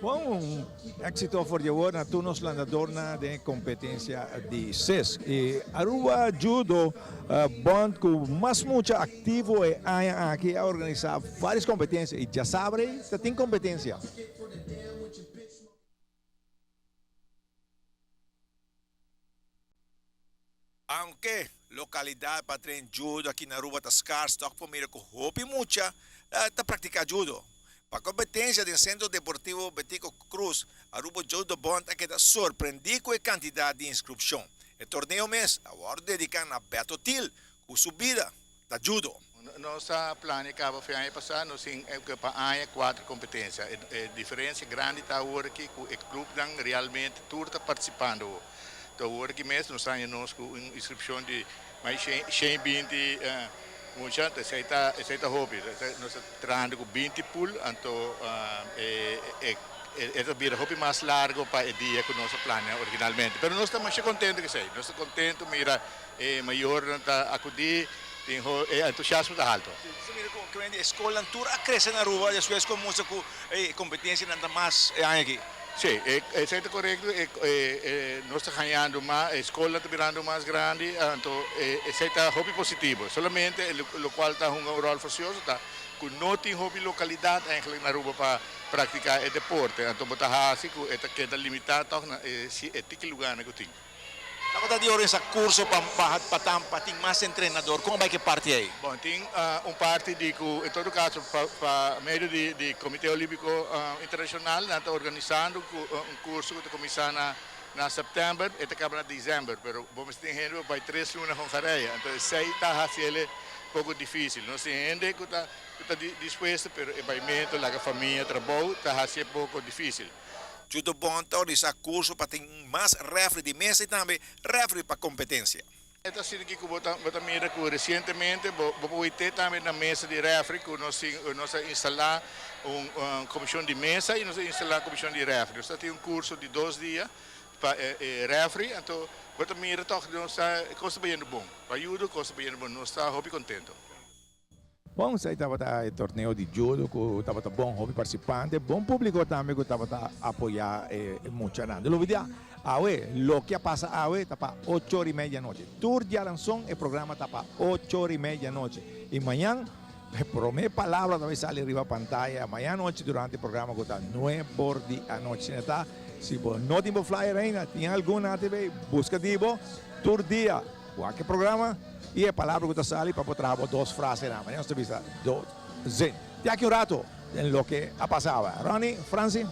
Bon, un exito for di awor na tur nos landadornan den e competencia di CES. Y Aruba Judo Bond cu mas mucha activo e aña aki a organisa varios competencia y djasabre ta tin competencia. Aunke localidad pa train judo aki na Aruba ta scars, toch por mira cu hopi mucha ta practica judo. Pa competencia den Centro Deportivo Betico Croes, Aruba Judo Bond a keda sorprendi cu e cantidad di inscripcion. E torneo mes a wordo dedica na Beto Thiel cu su bida ta judo. Nos a plania caba fin aña pasa, nos tin pa aña cuatro competencia. E diferencia grandi ta awor aki cu e clubnan realmente tur ta participando awor. Enton awor aki mes nos haña nos cu un inscripcion di mas di shen binti mucha, esey ta esey ta hopi. Nos ta trahando cu binti pool, anto e e ta bira hopi mas largo pa e dia cu nos a plania originalmente. Pero nos ta masha contento cu esey, nos ta contento mira E mayornan ta acudi, tin ho e entusiasmo ta halto. Si mira cu cu e scolnan tur a crece na Aruba despues cu a mustra cu e competencianan ta mas e aña aki. Si, esey ta corecto, e nos ta hañando mas, e scolnan ta birando mas grandi, anto esey ta hopi positivo. Solamente locual ta hunga un rol facioso ta cu no tin hopi localidad eigenlijk na Aruba pa practica e deporte, anto bo ta haci cu e ta keda limita toch na e tiki lugarnan cu tin. Tabata di organisa curso pa baha pa tan pa tin mas entrenador. Con a bay cu e parti ey? Bon, tin un parti di cu en todo caso pa pa medio di di Comite Olimpico Internacional nan ta organisando un curso cu ta cuminsa na na september e ta caba na december, pero bo mester tin hende pa bay tres luna Hongarije, anto esey ta haci el poco dificil. Nos tin hende cu ta cu ta dispuesto pero e baymento laga famia, trabou ta haci e poco dificil. Judo Bond ta organisá kurso pa tin mas rèfri di mesa i tambe rèfri pa kompetensia. E ta asina ki ku bo ta bo ta mira ku resientemente bo bo por wete tambe na mesa di rèfri ku nos tin nos a instalá un komishon di mesa i nos a instalá komishon di rèfri. Nos ta tin un kurso di dos dia pa e e rèfri anto bo ta mira tòg nos ta e kos ta bayendo bon. Pa judo kos ta bayendo bon nos ta hopi kontento. Bon, esei tabata e torneo di judo ku tabata bon hopi partisipante, bon públiko tambe ku tabata apoyá e muchanan. Lo bidia awe, loke a pasa awe ta pa ocho ora i media anochi. Tur diaranson e programa ta pa ocho ora i media anochi. I mañan e promé palabra ta bai sali riba pantaya mañan anochi durante e programa ku ta nuebe or di anochi. Asina ta, si bo no tin bo flyer ainda, tin algun na TV, buska di bo tur dia. Wak e programa y e palabra cu ta sali pa bo traha bo dos frasenan. Manera nos ta bisa dos zin. Te aki un rato den loke a pasa awe. Ronnie, Francie.